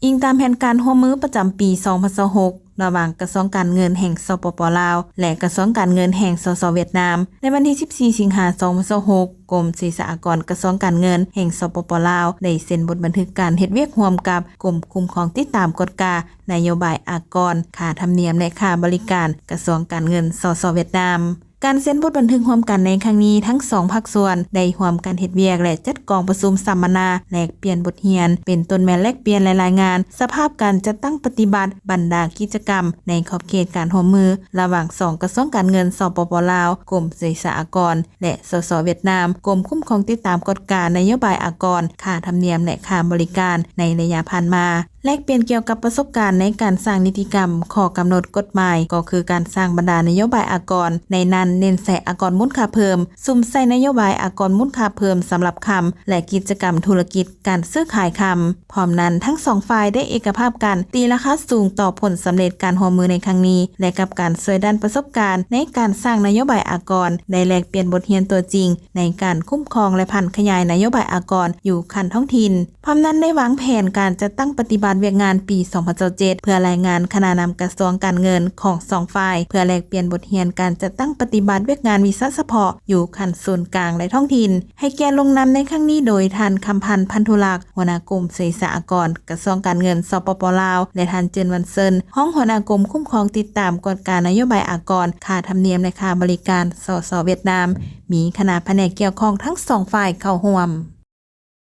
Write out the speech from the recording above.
ອີງຕາມແຜນການຮ່ວມມືປະຈຳປີສອງພັນຊາວຫົກ ລະຫວ່າງກະຊວງການເງິນແຫ່ງ ສປປ ລາວ ແລະ ກະຊວງການເງິນແຫ່ງ ສສ ຫວຽດນາມ, ໃນວັນທີສິບສີ່ ສິງຫາ ສອງພັນຊາວຫົກ ກົມເສສະອາກອນ ກະຊວງການເງິນແຫ່ງ ສປປ ລາວ ໄດ້ເຊັນບົດບັນທຶກການເຮັດວຽກຮ່ວມກັບກົມຄຸ້ມຄອງຕິດຕາມກວດການະໂຍບາຍອາກອນ, ຄ່າທຳນຽມ ແລະ ຄ່າບໍລິການ ກະຊວງການເງິນ ສສ ຫວຽດນາມ. ການເຊັນບົດບັນທຶກຮ່ວມກັນໃນຄັ້ງນີ້, ທັງສອງພາກສ່ວນໄດ້ຮ່ວມກັນເຮັດວຽກ ແລະ ຈັດກອງປະຊຸມສຳມະນາ ແລກປ່ຽນບົດຮຽນ, ເປັນຕົ້ນແມ່ນແລກປ່ຽນ ແລະ ລາຍງານສະພາບການຈັດຕັ້ງປະຕິບັດບັນດາກິດຈະກຳໃນຂອບເຂດການຮ່ວມມືລະຫວ່າງສອງກະຊວງການເງິນ ສປປ ລາວ, ກົມເສສະອາກອນ ແລະ ສສ ຫວຽດນາມ, ກົມຄຸ້ມຄອງຕິດຕາມກວດການະໂຍບາຍອາກອນ, ຄ່າທຳນຽມ ແລະ ຄ່າບໍລິການໃນໄລຍະຜ່ານມາ. ແລກປ່ຽນກ່ຽວກັບປະສົບການໃນການສ້າງນິຕິກຳ, ຂໍ້ກຳນົດ, ກົດໝາຍ, ກໍຄືການສ້າງບັນດານະໂຍບາຍອາກອນ, ໃນນັ້ນເນັ້ນໃສ່ອາກອນມູນຄ່າເພີ່ມ, ສຸມໃສ່ນະໂຍບາຍອາກອນມູນຄ່າເພີ່ມສຳລັບຄຳ ແລະ ກິດຈະກຳທຸລະກິດການຊື້ຂາຍຄຳ. ພ້ອມນັ້ນ, ທັງສອງຝ່າຍໄດ້ເອກະພາບກັນຕີລາຄາສູງຕໍ່ຜົນສຳເລັດການຮ່ວມມືໃນຄັ້ງນີ້ ແລະ ກັບການຊ່ວຍດ້ານປະສົບການໃນການສ້າງນະໂຍບາຍອາກອນ, ໄດ້ແລກປ່ຽນບົດຮຽນຕົວຈິງໃນການຄຸ້ມຄອງ ແລະ ຜັນຂະຫຍາຍນະໂຍບາຍອາກອນຢູ່ຂັ້ນທ້ອງຖິ່ນ. ພ້ອມນັ້ນໄດ້ວາງແຜນການຈັດຕັ້ງປະຕິບັດວຽກງານປີສອງພັນຊາວເຈັດ ເພື່ອລາຍງານຄະນະນຳກະຊວງການເງິນຂອງສອງຝ່າຍ ເພື່ອແລກປ່ຽນບົດຮຽນການຈັດຕັ້ງປະຕິບັດວຽກງານວິຊາສະເພາະຢູ່ຂັ້ນສູນກາງ ແລະ ທ້ອງຖິ່ນ. ໃຫ້ກຽດລົງນຳໃນຄັ້ງນີ້ໂດຍ ທ່ານ ຄຳພັນ ພັນທຸລັກ ຫົວໜ້າກົມເສສະອາກອນ ກະຊວງການເງິນ ສປປ ລາວ ແລະ ທ່ານ ເຈີນ ວັນເຊີນ ຮອງຫົວໜ້າກົມຄຸ້ມຄອງຕິດຕາມກວດການະໂຍບາຍອາກອນ, ຄ່າທຳນຽມ ແລະ ຄ່າບໍລິການ ສສ ຫວຽດນາມ. ມີຄະນະພະແນກກ່ຽວຂ້ອງທັງສອງຝ່າຍເຂົ້າຮ່ວມ.